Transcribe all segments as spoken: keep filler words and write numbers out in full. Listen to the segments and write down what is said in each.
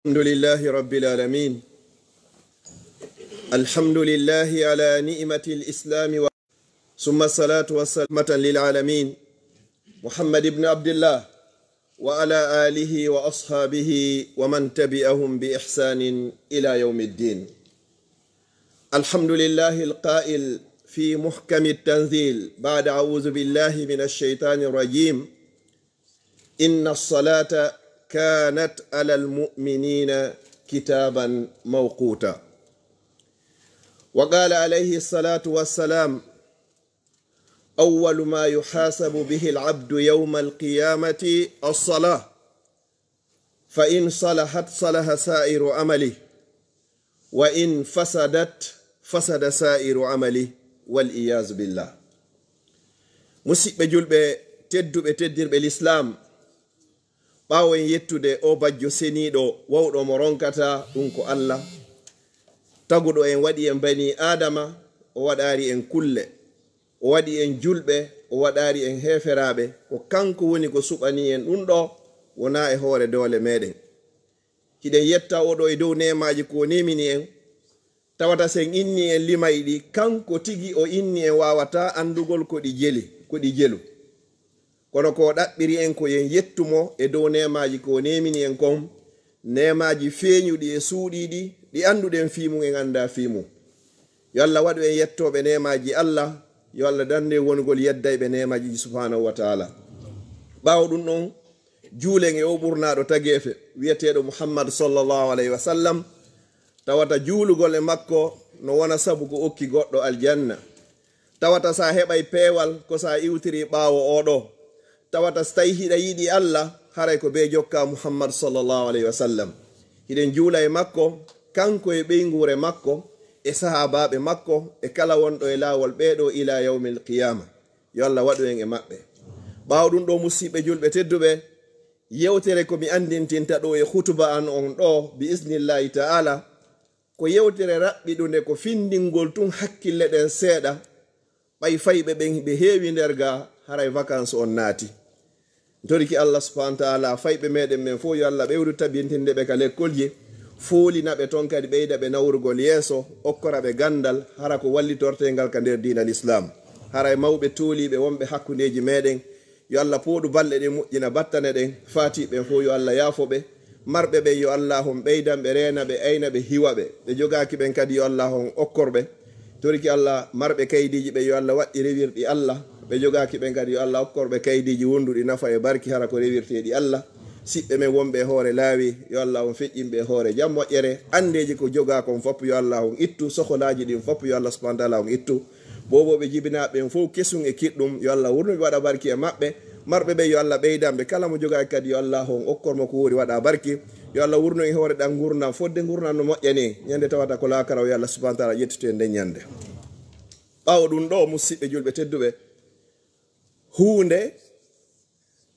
الحمد لله رب العالمين. الحمد لله على نعمة الإسلام و... ثم الصلاة والسلام للعالمين محمد بن عبد الله وعلى آله وأصحابه ومن تبعهم بإحسان إلى يوم الدين. الحمد لله القائل في محكم التنزيل بعد أعوذ بالله من الشيطان الرجيم: إن الصلاة كانت على المؤمنين كتابا موقوتا. وقال عليه الصلاة والسلام: أول ما يحاسب به العبد يوم القيامة الصلاة، فإن صلحت صلح سائر عمله، وإن فسدت فسد سائر عمله، والعياذ بالله. Musidɓe julɓe tedduɓe, teddirɓe Lislaam, ɓaawo en yettude o bajjo seniiɗo, wawɗo mo ronkata, ɗum ko Allah. Taguɗo en, waɗi en banii Aadama, o waɗaari en kulle. O waɗi en julɓe, o waɗaari en heeferaaɓe. Ko kanko woni ko suɓanii en ɗum ɗo, wonaa e hoore doole meeɗen. Hiɗen yetta o ɗo e dow neemaaji ko o neemini en. Tawata sen inni en limayɗi, kanko tigi o inni en waawataa anndugol ko ɗi jeli, ko ɗi jelu. Kono ko o ɗaɓɓiri en ko yen yettu mo e dow neemaaji ko o neemini en kon, neemaaji feeñuɗi e suuɗiiɗi, ɗi annduɗen fii mum, en anndaa fii mum. Yo Allah waɗu en yettooɓe neemaaji Allah, yo Allah dandu en wonugol yeddayɓe neemaaji subhaanahu wa taala. Ɓaawo ɗum ɗon, juulen e o ɓurnaaɗo tageefe, wi'eteeɗo Muhammad sallallahu alayhi wa sallam, tawata juulugol e makko no wona sabu ko okki goɗɗo aljanna. Tawata sa heɓay peewal ko sa iwtiri ɓaawo oo ɗoo. Tawata so tawi hiɗa yiɗi Allah, haray ko bee jokka Muhammad sallallahu alayhi wa sallam. Hiɗen juula e makko, kanko e ɓeynguure makko, e sahaabaaɓe makko, e kala wonɗo e laawol ɓee ɗoo ilaa yawmil qiyaama. Yo Allah waɗu en e maɓɓe. Ɓaawo ɗum ɗoo, musidɓe julɓe tedduɓe, yewtere ko mi anndintinta ɗoo e hutuba an on ɗoo, bi isnillahi ta'ala, ko yewtere raɓɓiɗunde, ko findingol tun hakkille ɗen seeɗa. Ɓay fayɓe ɓen ɓe heewi nder ga, haray vacances on naati. Toriki Allah subhaanahu wa ta'ala, fayɓe meɗen ɓen fow, yo Allah ɓeydu tabintinde ɓe ka lekkolji, foolina ɓe ton kadi, ɓeyda ɓe nawrugol yeeso, okkora ɓe ganndal, hara ko wallitortee ngal ka nder diina Lislaam. Haray mawɓe tooliiɓe wonɓe hakkundeeji meɗen, yo Allah pooɗu balɗe ɗen, moƴƴina battane ɗen, faatiiɓe ɓen fow yo Allah yaafo ɓe, marɓe ɓen yo Allah on ɓeydan ɓe, reena ɓe, ayna ɓe, hiwa ɓe, ɓe jogaaki ɓen kadi yo Allah on okkor ɓe. Toriki Allah, marɓe kaydiiji ɓen yo Allah waɗɗi rewirɗi Allah, ɓe jogaaki ɓen kadi yo Allah okkor ɓe kaydiiji wonduɗi nafa e barki, hara ko rewirteeɗi Allah. Siɓɓe men wonɓe e hoore laawi, yo Allah on feƴƴin ɓe e hoore jam moƴƴere, anndeeji ko jogaa kon fow yo Allah on ittu, sokolaaji ɗin fow yo Allah subhaanahu wa ta'ala on ittu. Boobooɓe jibinaaɓe ɓen fow kesun e kiɗɗum, yo Allah wurnu ɓe waɗa barki e maɓɓe. Marɓe ɓen yo Allah ɓeydan ɓe, kala mo jogaaki kadi yo Allah on okkor mo ko woori waɗa barki. Yo Allah wurnu e hoore ɗan ngurndan fodde ngurndan no moƴƴani, ñande tawata ko laakara o, yo Allah subhaanahu wa ta'ala ƴettito en nden ñande. Ɓaawo ɗum ɗoo, musidɓe julɓe tedduɓe, huunde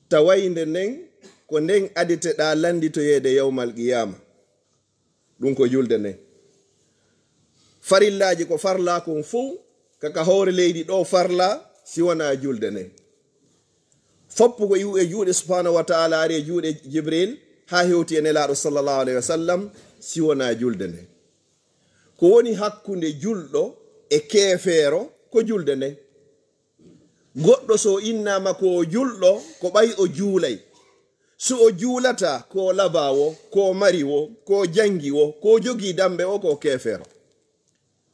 tawaynde nden ko nden aditeɗaa lannditoyeede yawmal qiyaama. Ɗum ko julde nden. Farillaaji ko farlaa kon fow, ka ka hoore leydi ɗoo farlaa, si wonaa julde nden. Foppu ko iwu e juuɗe subhaanahu wa ta'ala, ari e juuɗe Jibril, haa hewti e Nelaaɗo sallallahu alayhi wa sallam, si wonaa julde nden. Ko woni hakkunde julɗo e keefeero ko julde nden. Goɗɗo so innaama ko o julɗo, ko ɓay o juulay. So o juulataa, ko o labaawo, ko o mariwo, ko o janngiwo, ko o jogii dambe o, ko o keefeero.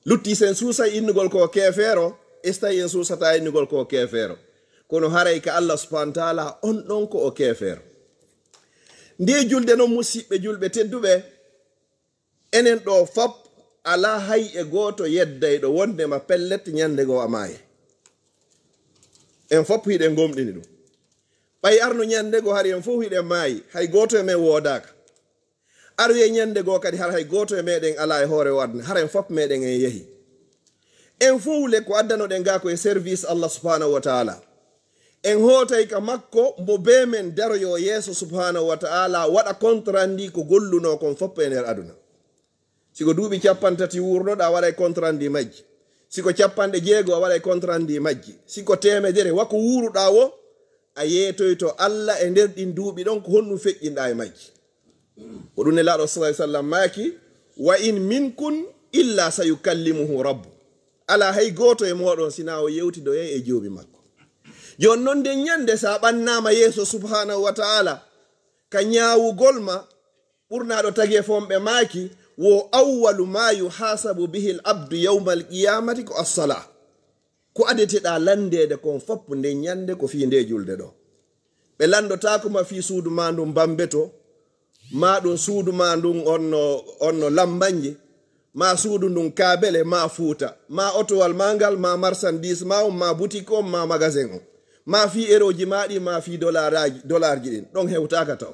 Lutti sen suusay innugol ko o keefeero, e so tawi en suusataa innugol ko o keefeero. Kono haray ka Allah subhaanahu wa ta'ala, on ɗon ko o keefeero. Nde julde non, musidɓe julɓe tedduɓe, enen ɗoo fop, alaa hay e gooto yeddayɗo wonndema pellet ñande goo a maayay. En fop hiɗen gomɗini ɗum. Ɓay arno ñande goo hari en fow hiɗen maayi, hay gooto e men woodaaka. Aroyee ñande goo kadi hara hay gooto e meɗen alaa e hoore o aduna, hara en fop meɗen en yahi. En fow le ko addanoɗen gaa ko e service Allah subhaanahu wa ta'ala. En hootay ka makko mo bee men daroyoo yeeso subhaanahu wa ta'ala, waɗa kontrandi ko gollunoo kon fop e nder aduna. Si ko duuɓi cappanɗe tati wuurnoɗaa, waɗay kontrandi majji. Si ko cappanɗe jeego, a waɗay kontrandi majji. Si ko teemedere, wa ko wuuruɗaa wo, a yeetoyto Allah e nder ɗin duuɓi ɗon, ko honɗum feƴƴinɗaa e majji. Ko ɗum Nelaaɗo sallallahu alaihi wasallam maaki, "Wa in minkum illa sayukallimuhu rabbu." Alaa hay gooto e mooɗon sinaa o yewtidoyay e Joomi makko. Jooni non, nden ñande, so a ɓannaama yeeso subhanahu wa ta'ala, ka ñaawugol ma, ɓurnaaɗo tageefo on ɓe maaki, "Wo awwalu ma yuhasabu bihil abdu yawmal qiyamati ko as-salah." Ko adeteɗaa lanndeede kon fop nden ñande ko fii ndee julde ɗoo. Ɓe lanndotaako ma fii suudu maa ndun Bambeto, maa ɗun suudu maa ndun onno, onno Lambannje, maa suudu ndun Kaabele, maa Fuuta, maa otowal maa ngal, maa marchandise maa on, maa boutique on, maa magasin on, maa fii erooji maa ɗin, maa fii dolaraaji, dolarji ɗin. Ɗon hewtaaka taw.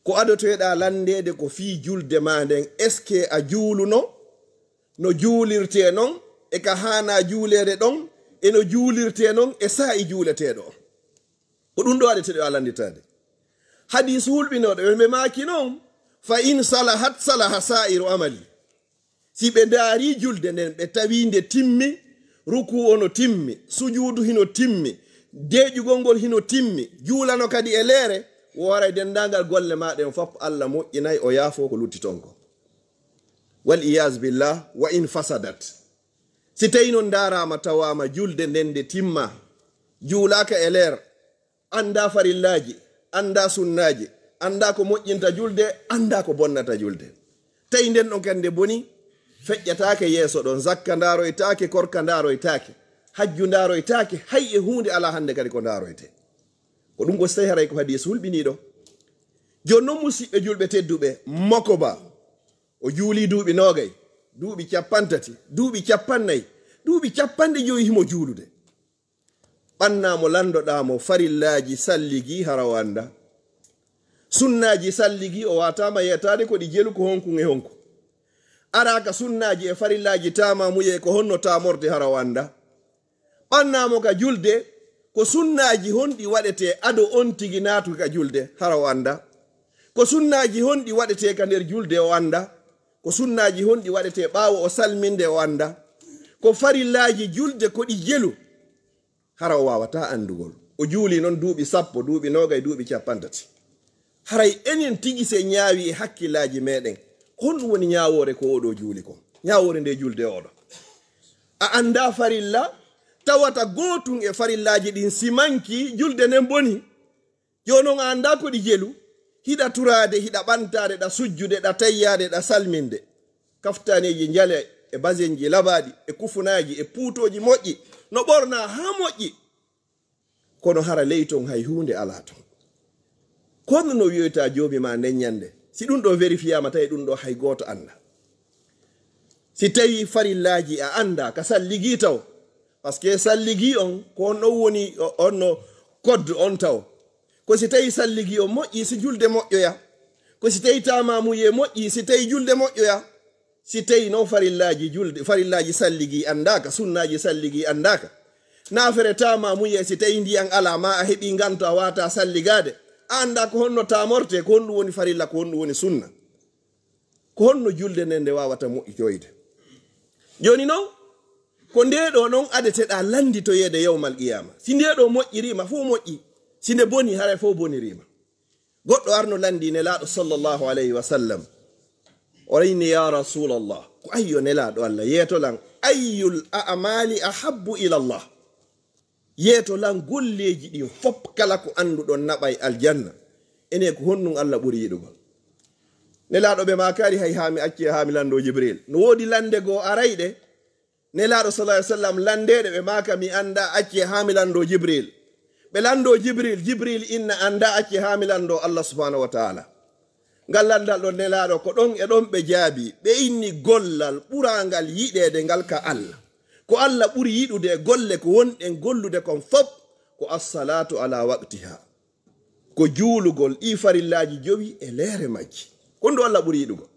Ko adotoyɗaa lanndeede ko fii julde maa nden. Est-ce que a juuluno no juulirtee non, e ka haanaa juuleede ɗon, e no juulirtee non e saa'i juuleteeɗo on? Ko ɗum ɗo adeteɗo a lannditaade. Hadiisu hulɓinooɗo, ɓe maaki non, "Fa in salahat, salaha sa'iru amali." Si ɓe ndaarii julde nden, ɓe tawii nde timmi, rukuu ono timmi, sujuudu hino timmi, deeƴugol ngol hino timmi, juulano kadi e leere, wo haray denndaangal golle maa ɗen fop, Alla moƴƴinay, o yaafoo ko lutti ton ko. Wal iyaazu billah, wa in fasadat. Si tawii non ndaaraama tawaama julde nden nde timma, juulaaka e leer, anndaa farillaaji, anndaa sunnaaji, anndaa ko moƴƴinta julde, anndaa ko bonnata julde. Tawi nden ɗon kadi nde boni, feƴƴataake yeeso ɗon, zakka ndaaroytaake, korka ndaaroytaake, hajju ndaaroytaake, hay e huunde alaa hannde kadi ko ndaaroytee. Ko ɗum ko so tawi haray ko hadiis hulɓiniiɗo. Jooni non, musiɓɓe julɓe tedduɓe, Mokoba, o juulii duuɓi noogay, duuɓi cappanɗe tati, duuɓi cappannayi, duuɓi cappanɗe jowi himo juulude. Ɓannaa mo, lanndoɗaa mo farillaaji salligii, hara o anndaa. Sunnaaji salligii, o waataama yeetaade ko ɗi jelu, ko honkun e honku. Araa ka sunnaaji e farillaaji taamaamuyee, ko honno taamorde, hara o anndaa. Ɓannaa mo ka julde, ko sunnaaji honɗi waɗetee ado on tigi naatuki ka julde, hara o anndaa. Ko sunnaaji honɗi waɗetee ka nder julde, o anndaa. Ko sunnaaji honɗi waɗetee ɓaawo o salminde, o anndaa. Ko farillaaji julde ko ɗi jelu, hara o waawataa anndugol. O juulii non duuɓi sappo, duuɓi noogay, duuɓi cappanɗe tati. Haray enen tigi, se ñaawi e hakkillaaji meɗen, ko honɗum woni ñaawoore ko oɗo juuli kon? Ñaawoore nde julde oɗo. A anndaa farilla, tawata gootun e farillaaji ɗin simanki, julde nden boni. Jooni non a anndaa ko ɗi jelu, hiɗa turaade, hiɗa ɓantaade, ɗa sujjude, ɗa tayyaade, ɗa salminde. Kaftaneeji njale e basenji labaaɗi, e kufunaaji, e puutooji moƴƴi, no ɓornaa haa moƴƴi. Kono hara ley ton hay huunde alaa ton. Kono no wi'oyta Joomi maa nden ñande, si ɗum ɗo vérifiyaama, tawi ɗum ɗo hay gooto anndaa. Si tawii farillaaji a anndaa ka salligii taw, parce que salligii on, ko on ɗon woni, o-, on no code on taw. Ko si tawii salligii on moƴƴii, si julde moƴƴoya. Ko si tawii taamaamuyee moƴƴii, si tawii julde moƴƴoya. Si tawii non farillaaji julde, farillaaji salligii anndaaka, sunnaaji salligii anndaaka. Naafere taamaamuyee, si tawii ndiyan alaa, maa a heɓii nganto, a waawataa salligaade, a anndaa ko honno taamortee, ko honɗum woni farilla, ko honɗum woni sunna. Ko honno julde nden nde waawata moƴƴitoyde? Jooni non, ko ndee ɗoo non adeteɗaa lannditoyeede yawmal qiyaama. Si ndee ɗoo moƴƴiriima, fow moƴƴi. Si nde boni, haray fow boniriima. Goɗɗo arno lanndii Nelaaɗo sallallahu alayhi wa sallam. O inni, "Ya Rasulallah, ko ayyo Nelaaɗo Allah, yeeto lan, ayyul a'maali ahabbu ila Allah?" Yeeto lan golleeji ɗin fop, kala ko annduɗon naɓay aljanna. Ene ko honɗum Allah ɓuri yiɗugol? Nelaaɗo ɓe maakaali hay haa mi acci haa mi lanndoo Jibril. No woodi lannde goo arayɗe, Nelaaɗo sallallahu alaihi wasallam lanndeeɗe ɓe maaka mi anndaa acci haa mi lanndoo Jibril. Ɓe lanndoo Jibril, Jibril inna anndaa acci haa mi lanndoo Allah subhanahu wa ta'ala. Ngal lanndal ɗon Nelaaɗo ko ɗon e ɗon ɓe jaabi, ɓe inni gollal ɓuraangal yiɗeede ngal ka Allah. Ko Allah ɓuri yiɗude e golle ko wonɗen gollude kon fop, ko as-salaatu ala waqtiha. Ko juulugol ɗii farillaaji jowi e leere majji. Ko ɗum Allah ɓuri yiɗugol.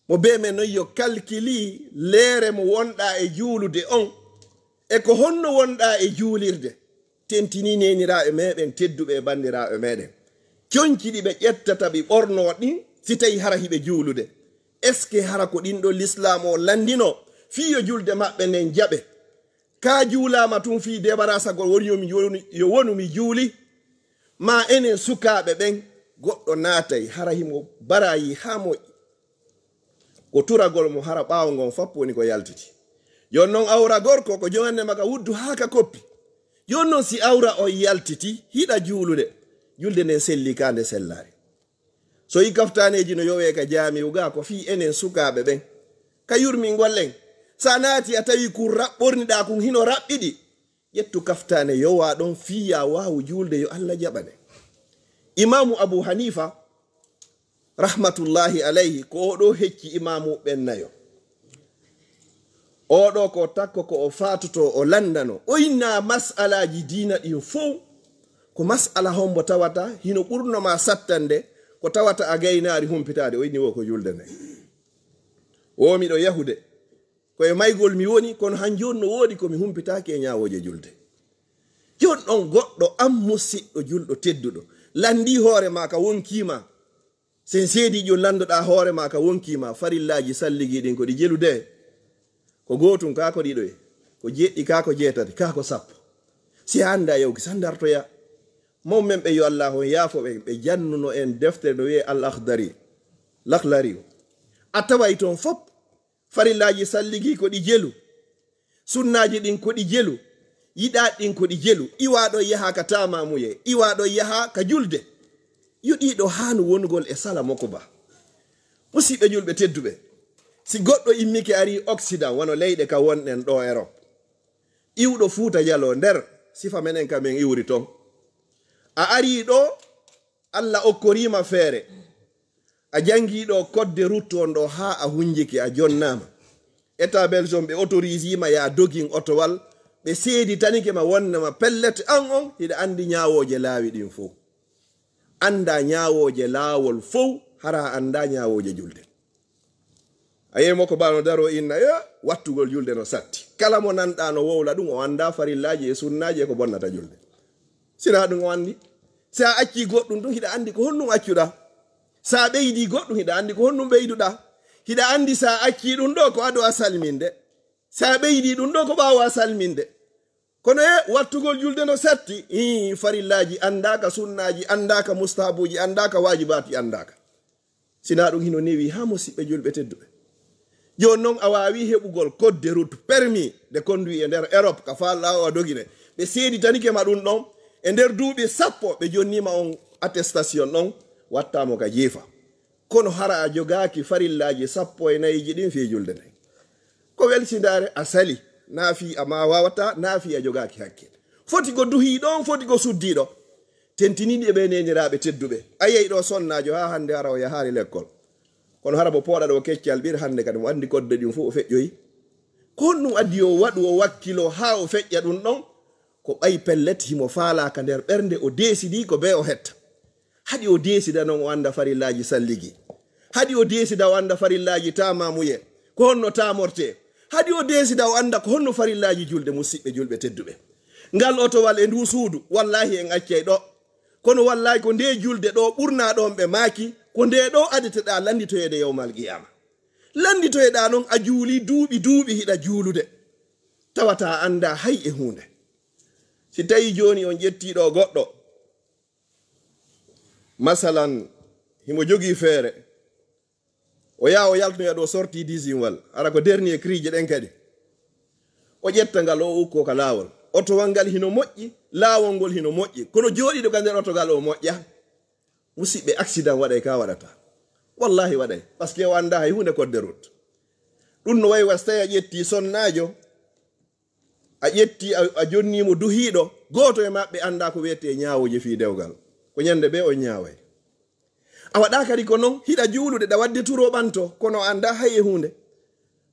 Mo bee men non yo kalkili leere mo wonɗaa e juulude on, e ko honno wonɗaa e juulirde. Tentinii neeniraaɓe meɗen tedduɓe e banndiraaɓe meɗen. Conci ɗi ɓe ƴettata ɓe ɓornoo ɗin, si tawii hara hiɓe juulude. Est-ce que hara ko ɗin ɗo Lislaam o lanndinoo? Fii yo julde maɓɓe nden jaɓe. Ka juulaama tun fii debarasagol woni yo mi wonu, yo wonu mi juuli. Maa enen sukaaɓe ɓen, Goɗɗo naatay, hara himo barayi haa moƴƴi. Ko turagol mo hara ɓaawo ngon fap woni ko yaltiti. Jooni non awra gorko ko jogande maka wuddu haa ka koppi. Jooni non si awra on yaltiti, hiɗa juulude, julde nden selli ka nde sellaare. So yi kaftaneeji no yowee ka jaami'u ga, ko fii enen sukaaɓe ɓen. Ka yurmingol en, sa naati a tawi kun raɓɓorniɗaa kun hino raɓɓiɗi, ƴettu kaftane yowaa ɗon fii ya waawu juulde yo Alla jaɓane. Imaamu Abu Hanifa, rahmatullahi alayhi, ko o ɗo hecci imaamu ɓen nayo. O ɗo ko takko ko o faatoto o lanndano. O inna mas'alaaji diina ɗin fow. Ko mas'ala hombo tawata hino ɓurno ma sattande ko tawata a gaynaari humpitaade. O inni wo ko julde nde. Wo miɗo yahude. Ko e maygol mi woni, kono han jooni no woodi ko mi humpitaaki e ñaawooje julde. Jooni ɗon goɗɗo an musiɗɗo julɗo tedduɗo. Lanndii hoore ma ka wonkii ma. Sen seedii jooni lanndoɗaa hoore ma ka wonkii ma. Farillaaji salligii ɗin ko ɗi jelude. Ko gootun kaa ko ɗiɗoy. Ko jeɗɗi kaa ko jeetati kaa ko sappo. Si a anndaa yawki sa dartoya. Mawɓe men ɓe yo Allaahu on yaafo ɓe, ɓe jannuno en deftere no wi'ee Al Akhdari. Lakhlari. A taway ton fop. Farillaaji salligii ko ɗi jelu. Sunnaaji ɗin ko ɗi jelu. Yiɗaaɗi ɗin ko ɗi jelu. Iwaa ɗon yaha ka taamaamuye. Iwaa ɗon yaha ka julde. Yo ɗiɗo haanu wonugol e sala moko ba. Musiɓɓe julɓe tedduɓe. Si goɗɗo immike ari Occident, wano leyɗe ka wonɗen ɗo Europe. Iwɗo Fuuta Jaloo nder, sifa menen ka men iwri ton. A arii ɗo, Alla okkorii ma feere. A janngii ɗo kodde ruttu on ɗo haa a hunjike, a jonnaama. État Belgium ɓe autorisii ma yaa dogin otowal, ɓe seeditanike ma wonnde ma pellet an on, hiɗa anndi ñaawooje laawi ɗin fow. Anndaa ñaawooje laawol fow, hara a anndaa ñaawooje julde. A yehi mo ko bano daro inna, ya, wattugol julde no satti. Kala mo nanɗaa no wowla ɗum, o anndaa farillaaji e sunnaaji e ko bonnata julde. Sinaa ɗum o anndi. Si a accii goɗɗum ɗum, hiɗa anndi ko honɗum accuɗaa. Si a ɓeydii goɗɗum, hiɗa anndi ko honɗum ɓeyduɗaa. Hiɗa anndi si a accii ɗum ɗo ko ado a salminde. Si a ɓeydii ɗum ɗo ko ɓaawo a salminde. Kono e wattugol julde no satti, ii, farillaaji anndaaka, sunnaaji anndaaka, mustaabuuji anndaaka, waajibaati anndaaka. Sinaa ɗum hino newi haa musiɓɓe julɓe tedduɓe. Jooni non a waawi heɓugol code de route, permis de conduire e nder Europe, ka faalaɗaa o a dogine. Ɓe seeditanike ma ɗum ɗon, e nder duuɓi sappo ɓe jonnii ma on attestation ɗon, wattaa mo ka jeefa. Kono hara a jogaaki farillaaji sappo e nayiji ɗin fii julde nden. Ko welsindaare a sali, naa fii a ma waawataa, naa fii a jogaaki hakke. Foti ko duhii ɗon, foti ko suddii ɗo. Tentiniiɗi e ɓee neeniraaɓe tedduɓe. A yiyay ɗo sonnaajo haa hannde hara o yahaali lekkol. Kono hara mo pooɗa ɗo keccal ɓir hannde kadi mo anndi kodde ɗin fof o feƴƴoyi. Ko honɗum addi o waɗu o wakkiloo haa o feƴƴa ɗum ɗon? Ko ɓay pellet himo faalaa ka nder ɓernde o deesidii ko bee o hetta. Haɗi o deesida non o annda farillaaji salligi. Haɗi o deesida o annda farillaaji taamaamuye. Ko honno taamortee? Haɗi o deesida o annda ko honno farillaaji julde musiɓɓe julɓe tedduɓe. Ngal otowal e ndu suudu, wallaahi en accay ɗo. Kono wallaahi ko nde julde ɗo ɓurnaa ɗon ɓe maaki, ko nde ɗo adeteɗaa lannditoyeede yawmal qiyaama. Lannditoyeɗaa non a juulii duuɓi duuɓi hiɗa juulude. Tawata a anndaa hay e huunde. Si tawii jooni on ƴettii ɗo goɗɗo, masalan, himo jogii feere, o yaha o yaltoya ɗo sorti dixième wal, hara ko dernier cri ji ɗen kadi. O ƴetta ngal o ukko ka laawol. Otowal ngal hino moƴƴi, laawol ngol hino moƴƴi. Kono jooɗiiɗo ka nder oto ngal o moƴƴa. Musiɓɓe, accident waɗay ka waɗata. Wallaahi waɗay. Parce que o anndaa hay huunde code de route. Ɗum no wayi wa si tawii a ƴettii sonnaajo, a ƴetti, a, a jonni mo duhiiɗo, gooto e maɓɓe anndaa ko wiyetee ñaawooje fii dewgal. Ko ñande bee on ñaaway. A waɗaa kadi ko non, hiɗa juulude, ɗa waɗde turo ɓanto, kono a anndaa hay e huunde.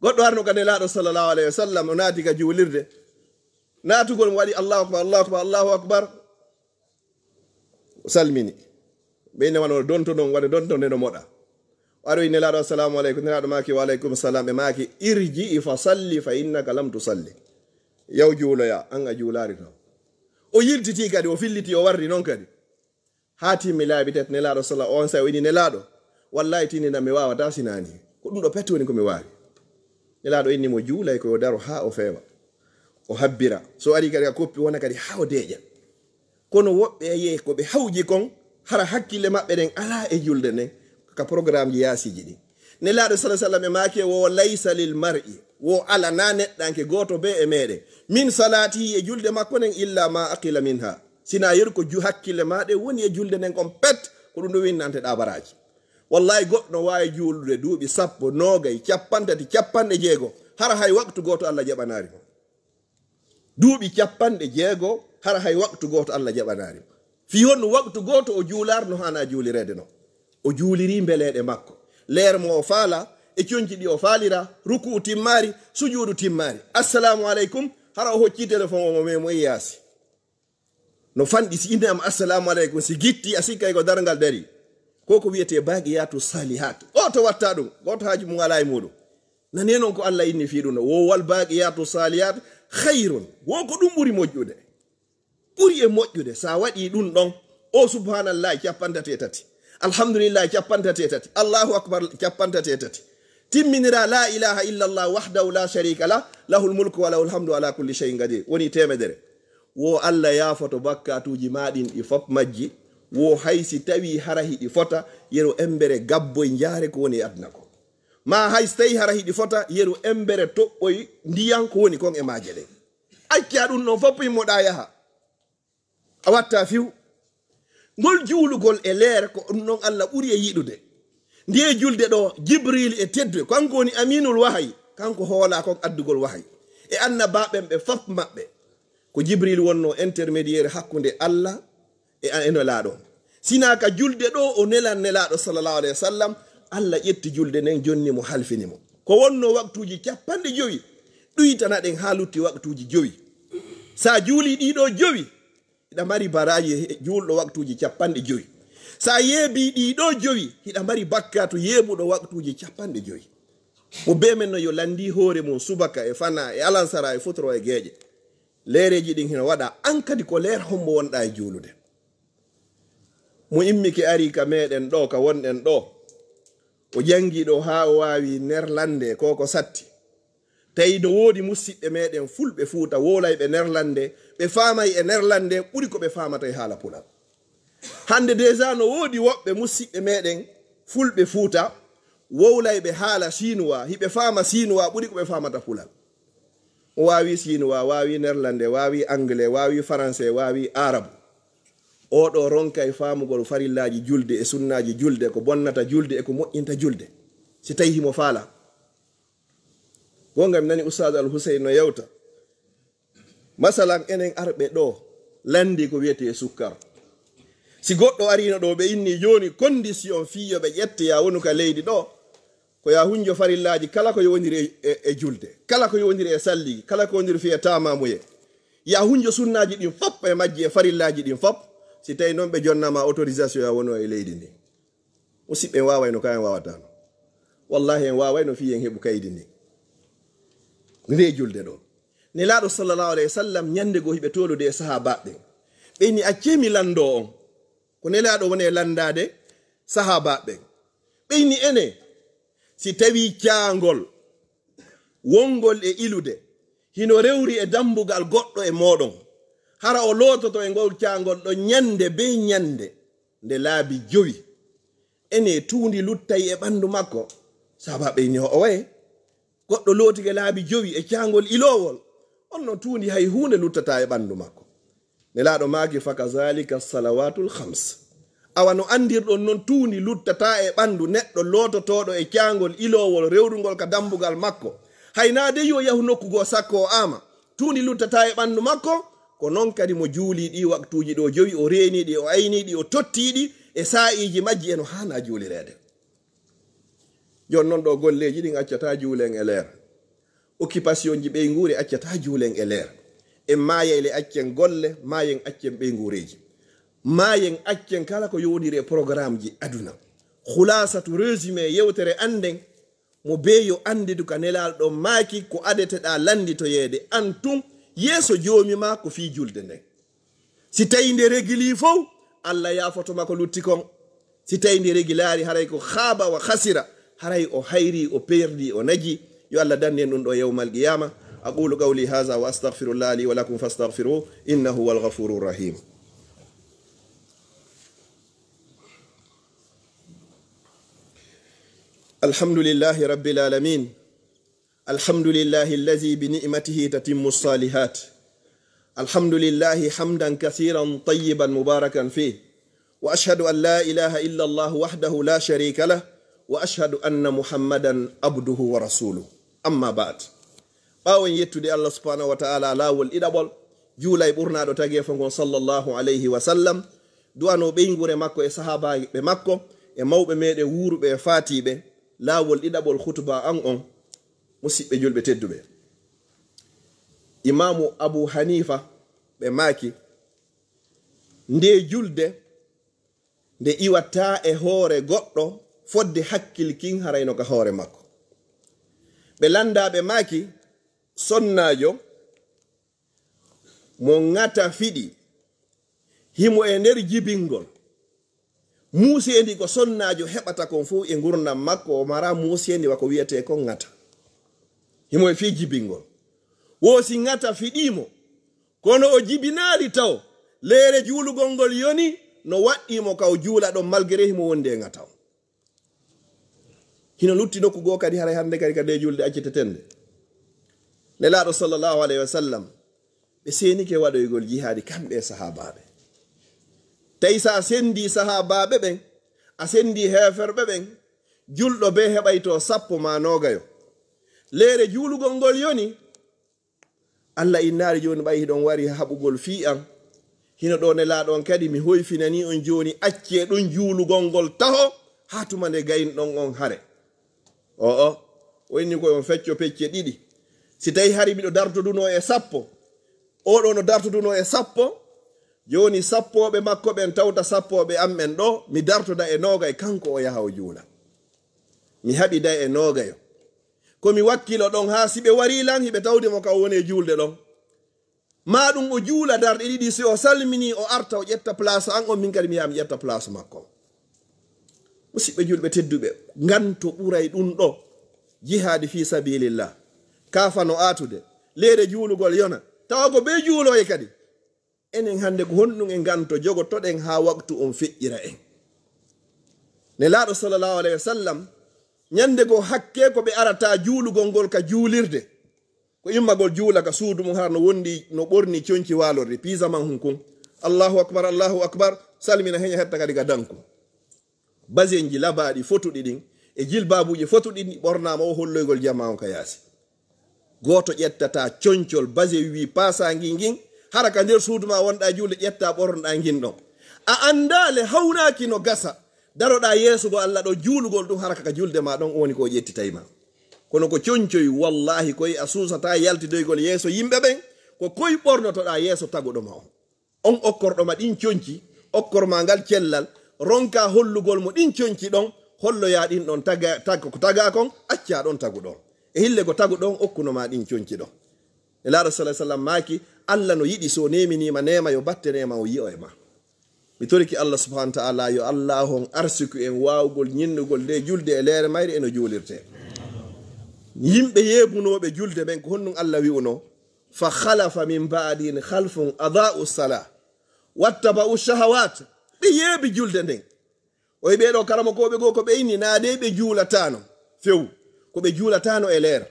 Goɗɗo arno ka Nelaaɗo sallallahu alayhi wa sallam, o naati ka juulirde. Naatugol mo waɗi Allahu akbar, Allahu akbar, Allahu akbar. O salmini. Ɓe ine wano donto non, wano donto nde no moɗa. O aroyi Nelaaɗo, "Assalamu aleykum." Nelaaɗo maaki, "Wa aleykum salam." Ɓe maaki, "Irji'i fa salli fa innaka lam tusalli." Yaw juuloya, an a juulaari non. O yiltiti kadi, o filliti, o warri non kadi. Haa timmi laabi tati, Nelaaɗo sala on sa o ini, "Nelaaɗo, wallahi tininan mi waawataa sinaani. Ko ɗum ɗo pet woni ko mi waawi." Nelaaɗo inni mo juulay ko yo daro haa o feewa. O habbira. So ari kadi ka koppi wona kadi haa o deeƴa. Kono woɓɓe a yi'ay ko ɓe hawji kon, Hara hakkille maɓɓe ɗen alaa e julde nden, ka programmeji yaasiiji ɗin. Nelaaɗo sala sallam e maaki, wo laysa lil mar'i, wo alaa neɗɗanke gooto bee e meɗen, min salaatihi, e julde makko nden, illa ma aqila minha, sinaa yeru ko ju-, hakkille maa ɗen woni e julde nden kon pet, ko ɗum ɗum winnante ɗaa baraaji. Wallahi, goɗɗo no waawi juulude duuɓi sappo, noogay, cappanɗe tati, cappanɗe jeego, hara hay waqtu gooto Allah jaɓanaali mo. Duuɓi cappanɗe jeego, hara hay waqtu gooto Allah jaɓanaali mo. Fii honno waqtu gooto o juulaali no haanaa juulireede non? O juuliri mbeleeɗe makko. Leer mo o faala, e conci ɗi o faalira, ruku'u timmaali, sujuudu timmaali. Assalaamu aleykum, hara o hoccii telefon o mo meemoyi yaasi. No fanɗi si innde am assalaamu aleykum, si gitti a sikkay ko darngal darii. Ko ko wiyetee baaqiyaatu saalihaat. O to watta ɗum, gooto haaju mum alaa e muuɗum. Nanee non ko Allah inni fii ɗum ɗoo. Wo wal baaqiyaatu saalihaat khayrun. Wo ko ɗum ɓuri moƴƴude. Ɓuri e moƴƴude, si a waɗii ɗum ɗon, o subhaanallahi cappanɗe tati e tati, alhamdulillahi cappanɗe tati e tati, Allahu akbar cappanɗe tati e tati, timminiraa laa ilaaha illallah wahdahu laa shariika lah, lahul mulku wa lahul hamdu ala kulli shay'in qadir, woni teemedere. Wo Allah yaafoto bakkaatuuji maa ɗin ɗi fof majji, wo hay si tawii hara hiɗi fota, yeru embere gabboy njaare ko woni e aduna ko. Maa hay si tawii hara hiɗi fota, yeru embere toɓɓoy ndiyan ko woni kon e maaje ɗen. Accaa ɗum ɗon fof, immoɗaa yaha. A watta fiw. Ngol juulugol e leer ko ɗum ɗon Allah ɓuri e yiɗude. Ndiye julde ɗoo, Jibril e teddude, kanko woni aminul wahayi, kanko hoolaa kon addugol wahayi. E annabaaɓe ɓen ɓe fof maɓɓe, ko Jibril wonnoo intermédiaire hakkunde Allah e, e Nelaaɗo. Sinaa ka julde ɗoo o nelan Nelaaɗo sallallahu alayhi wa sallam, Allah ƴetti julde nden jonni mo, halfini mo. Ko wonnoo waqtuuji cappanɗe jowi, ɗuytana ɗen haa lutti waqtuuji jowi. Si a juulii ɗii ɗoo jowi, hiɗa mari baraaji he juulɗo waqtuuji cappanɗe jowi. Si a yeebii ɗii ɗoo jowi, hiɗa mari bakkaatu yeebuɗo waqtuuji cappanɗe jowi. Mo bee men non yo lanndii hoore mum subaka e fanaa e alansara e futuro e geeƴe. Leereeji ɗin hino waɗa, an kadi ko leer hombo wonɗaa e juulude. Mo immike ari ka meɗen ɗoo, ka wonɗen ɗoo. O janngi ɗoo haa o waawi nerlande, ko ko satti. Tawi no woodi musiɓɓe meɗen fulɓe Fuuta wowlayɓe nerlande, ɓe faamay e nerlande ɓuri ko ɓe faamata e haala pular. Hannde déjà no woodi woɓɓe musiɓɓe meɗen fulɓe Fuuta wowlayɓe haala sinuwa, hiɓe faama sinuwa ɓuri ko ɓe faamata pular. O waawi sinuwa, waawi nerlande, waawi angle, waawi faranse, waawi arabu. Oo ɗoo ronkay faamugol farillaaji julde e sunnaaji julde, ko bonnata julde e ko moƴƴinta julde, si tawi himo faala. Goonga, mi nani Ustaaz Al Huseyn no yewta. Masalan, enen arɓe ɗoo, lanndii ko wiyetee sukkar. Si goɗɗo ariino ɗoo, ɓe inni jooni condition fii yo ɓe ƴette, yaa wonu ka leydi ɗoo, ko yaa hunjo farillaaji kala ko yowondiri e, e, e julde, kala ko yowondiri e salligi, kala ko yowondiri fii e taamamuye. Yaa hunjo sunnaaji ɗin fof e majji e farillaaji ɗin fof. Si tawi non ɓe jonnaama autorisation yaa wonu e leydi ndi. Musiɓɓe, en waawayno ka en waawataano. Wallahi en waawayno fii en heɓu kaydi ndi. Nde julde ɗoo. Nelaaɗo sallallahu alayhi wa sallam ñande goo hiɓe toolude e sahaabaaɓe ɓen. Ɓe inni accee mi lanndoo on. Ko Nelaaɗo woni e lanndaade sahaabaaɓe ɓen. Ɓe inni ene, si tawii caangol wonngol e ilude, hino rewri e dammbugal goɗɗo e mooɗon, hara o loototo e ngol caangol ɗon ñande bee ñande nde laabi jowi. Ene tuundi luttay e ɓanndu makko? Sahaabaaɓe inni, owe. Goɗɗo lootike laabi jowi e caangol iloowol, on non tuundi hay huunde luttataa e ɓanndu makko. Nelaaɗo maaki, fakazalika salawatul khams. Awa no anndirɗon non, tuundi luttataa e ɓanndu neɗɗo loototooɗo e caangol iloowol rewrungol ka dammbugal makko. Hay naa dey yo yahu nokku goo sakko o aama, tuundi luttataa e ɓanndu makko. Ko non kadi mo juulii ɗii waqtuuji ɗoo jowi, o reenii ɗi, o aynii ɗi, o tottii ɗi e saa'iiji majji e no haanaa juulireede. Jooni non ɗoo golleeji ɗin accataa juulen e leer. Occupation ji ɓeynguure accataa juulen e leer. En maayay le accen golle, maayen accen ɓeynguureeji. Maayen accen kala ko yowondiri e programme ji aduna. Khulaasatu, résumé yewtere an nden, mo bee yo anndidu ka Nelaaɗo maaki ko adeteɗaa lannditoyeede an tun yeeso Joomi maa ko fii julde nden. Si tawii nde regilii fow, Allah yaafoto ma ko lutti kon. Si tawii nde regilaali, haray ko khaaba wa khasira, haray o hayrii, o perdii, o najii. Yo Allah dandu en ɗum ɗoo yawmal qiyaama. أقول قولي هذا وأستغفر الله لي ولكم فاستغفروه إنه هو الغفور الرحيم. الحمد لله رب العالمين. الحمد لله الذي بنعمته تتم الصالحات. الحمد لله حمدا كثيرا طيبا مباركا فيه. وأشهد أن لا إله إلا الله وحده لا شريك له. وأشهد أن محمدا عبده ورسوله. أما بعد. Ɓaawo en yettude Allah subhanahu wa ta'ala laawol ɗiɗaɓol, juula e ɓurnaaɗo tageefo ngon sallallahu alayhi wa sallam, du'anoo ɓeynguure makko e sahaabaaɓe makko e mawɓe meɗen wuuruɓe e faatiiɓe, laawol ɗiɗaɓol khutba an on, musiɓɓe julɓe tedduɓe. Imaamu Abu Hanifa ɓe maaki, nde julde nde iwataa e hoore goɗɗo fodde hakkil kin harayno ka hoore makko. Ɓe lannda ɓe maaki, sonnaajo mo ŋata fiɗi, himo e nder jibingol. Muuseendi ko sonnaajo heɓata kon fow e ngurndan makko, o mara muuseendi wa ko wi'etee kon ŋata. Himo e fii jibingol. Wo si ŋata fiɗii mo, kono o jibinaali taw, leere juulugol ngol yoni, no waɗɗii mo ka o juula ɗon malgré himo wondi e ŋata on. Hino lutti nokku goo kadi, haray hannde kadi ka nde julde acciteten nde. Nelaaɗo sallallahu alayhi wa sallam, ɓe seenike waɗoygol jihaadi kamɓe e sahaabaaɓe. Tawi si a senndii sahaabaaɓe ɓen, a senndii heeferɓe ɓen, julɗo bee heɓayto sappo maa noogayo. Leere juulugol ngol yoni, Allah innaali jooni ɓay hiɗon wari haɓugol fii an. Hino ɗoo Nelaaɗo on kadi mi hoyfinanii on jooni, accee ɗon juulugol ngol taho haa tuma nde gaynɗon on hare. O'o, o inni ko on fecco pecce ɗiɗi. Si tawi hari miɗo dartodunoo e sappo, oo ɗoo no dartodunoo e sappo, jooni sappooɓe makko ɓen tawta sappooɓe an ɓen ɗoo, mi dartoda e noogay, kanko o yaha o juula. Mi haɓida e noogayo. Ko mi wakkilo ɗon haa si ɓe warii lan, hiɓe tawde mo ka o woni e juulde ɗon. Maa ɗum o juula darɗe ɗiɗi, si o salminii, o arta, o ƴetta place an on, min kadi mi yaha mi ƴetta place makko. Musiɓɓe julɓe tedduɓe, nganto ɓuray ɗum ɗo, jihaadi fii sabilillah. Kaafa no aatude, leere juulugol yona, tawa ko bee juulooye kadi. Enen hannde ko honɗum e nganto jogotoɗen haa waktu on feƴƴira en? Nelaaɗo sallallahu alayhi wa sallam, ñande goo hakkee ko ɓe arata juulugol ngol ka juulirde. Ko immagol juula ka suudu mum, hara no wondi, no ɓorni conci waalorɗi, piisaman hun kun. Allahu akbar, Allahu akbar, salmina heña hetta kadi ka danku. Basenji labaaɗi fotuɗi ɗin, e jilbaabuuji fotuɗi ɗin ɓornaama o holloygol jamaa on ka yaasi. Gooto ƴettata concol, basen wi paasaangi ngin, hara ka nder suudu ma wonɗa juulde, ƴetta ɓornoɗa ngin ɗon. A anndaa le hawnaaki no gasa, daroɗa yeeso go Allah ɗo juulugol ɗum, hara ka julde ma ɗon woni ko o ƴettitay ma. Kono ko concoy, wallahi, koy a suusata yaltidoygol yeeso yimɓe ɓen, ko koy ɓornotoɗa yeeso taguɗo ma on. On okkorɗo ma ɗin conci, okkor ma ngal cellal, ronka hollugol mo ɗin conci ɗon, holloya ɗin ɗon taga, tag-, ko taga kon, acca ɗon tagu ɗon. E hille ko tagu ɗon, okkuno ma ɗin conci ɗon. Nelaaɗo sallallahu alayhi wa sallam maaki, Allah no yiɗi so neeminii ma neema, yo batte neema o yi'o e ma. Mi toriki Allah subhanahu wa ta'ala, yo Allah on arsiku en waawugol ñinnugol nde julde e leere mayre e no juulirte. Yimɓe yeebunooɓe julde ɓen, ko honɗum Allah wi'uno? "Fa khalafa min ba'dihim khalfun adaa'u salah wattaba'u shahawat." Ɓe yeebi julde nden. O wi'i ɓee ɗoo karamokooɓe goo ko ɓe inni, naa dee ɓe juulataano few, ko ɓe juulataano e leer.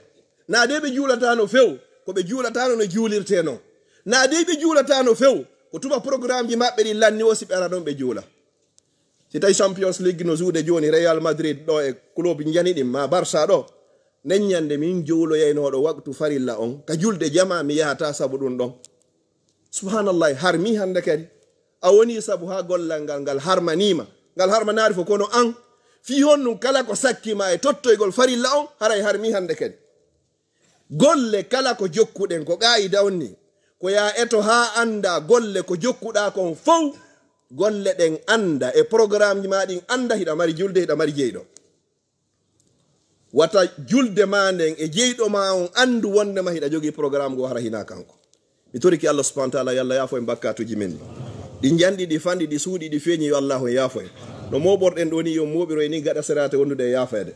Naa dee ɓe juulataano few, ko ɓe juulataano no juulirtee non. Naa dee ɓe juulataano few, ko tuma programmeji maɓɓe ɗin lanni o si ɓe ara ɗon ɓe juula. Si tawi Champions League no juuɗe jooni, Real Madrid ɗo e club njani ɗin, ma Barça ɗo, nden ñande min juuloyaynooɗo waktu farilla on, ka julde jamaa mi yahata sabu ɗum ɗon. Subhanallah, harmi hannde kadi. A woni sabu haa gollal ngal, ngal harmaniima. Ngal harmanaari fof kono an. Fii honɗum kala ko sakki ma e tottoygol farilla on, haray harmi hannde kadi. Golle kala ko jokkuɗen, ko qaayida on ni. Ko yaa eto haa annda golle ko jokkuɗaa kon fow. Golle ɗen annda e programmeji ma ɗin annda hiɗa mari julde, hiɗa mari jeyɗo. Wata julde ma nden e jeyɗo ma on anndu wondema hiɗa jogii programme goo hara hinaa kanko. Mi toriki Allah subhanahu wa ta'ala, yo Allah yaafo en bakkaatuuji men ɗi. Ɗi njanɗi, ɗi fanɗi, ɗi suuɗi, ɗi feeñi, yo Allah on yaafo en. No mooɓorɗen ɗoo ni, yo mooɓiro en ni gaɗa seraate wondude e yaafeede.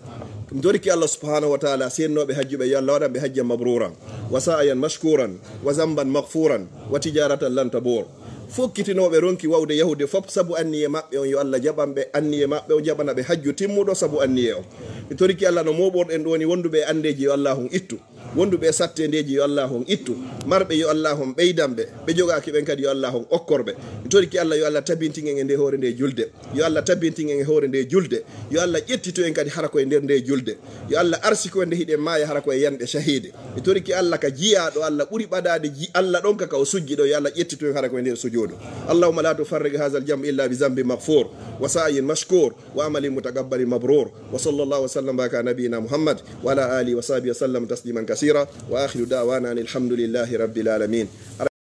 Mi toriki Allah subhanahu wa ta'ala, seennooɓe hajjuɓe, yo Allah waɗan ɓe hajjan mabruuran, wa sa'yan mashkuuran, wa zamban maghfuuran, wa tijaratan lan tabuur. Fokkitinooɓe ronki wawde yahude fop sabu anniye maɓɓe on, yo Allah jaɓan ɓe anniye maɓɓe on, jaɓana ɓe hajju timmuɗo sabu anniye on. Mi toriki Allah no mooɓorɗen ɗo ni wonduɓe e andeeji yo Allah on ittu. Wonduɓe e sattendeeji yo Allah on ittu. Marɓe yo Allah on ɓeydan ɓe. Ɓe jogaaki ɓen kadi yo Allah on okkor ɓe. Mi toriki Allah yo Allah tabintin en e nde hoore nde julde. Yo Allah tabintin en e hoore nde julde. Yo Allah ƴettitu en kadi hara ko e nder nde julde. Yo Allah arsiku en nde hiɗen maaya hara ko e yanɓe shahiide. Mi toriki Allah ka jiyaaɗo Allah ɓuri ɓadaade ji Allah ɗon ka ka o sujji ɗo. Yo Allah ƴettitu en hara ko e nder sujuudu. اللهم لا تفرق هذا الجمع إلا بذنب مغفور وسعي مشكور وعمل متقبل مبرور. وصلى الله وسلم وبارك على نبينا محمد وعلى آله وصحبه وسلم تسليما كثيرا. وآخر دعوانا أن الحمد لله رب العالمين.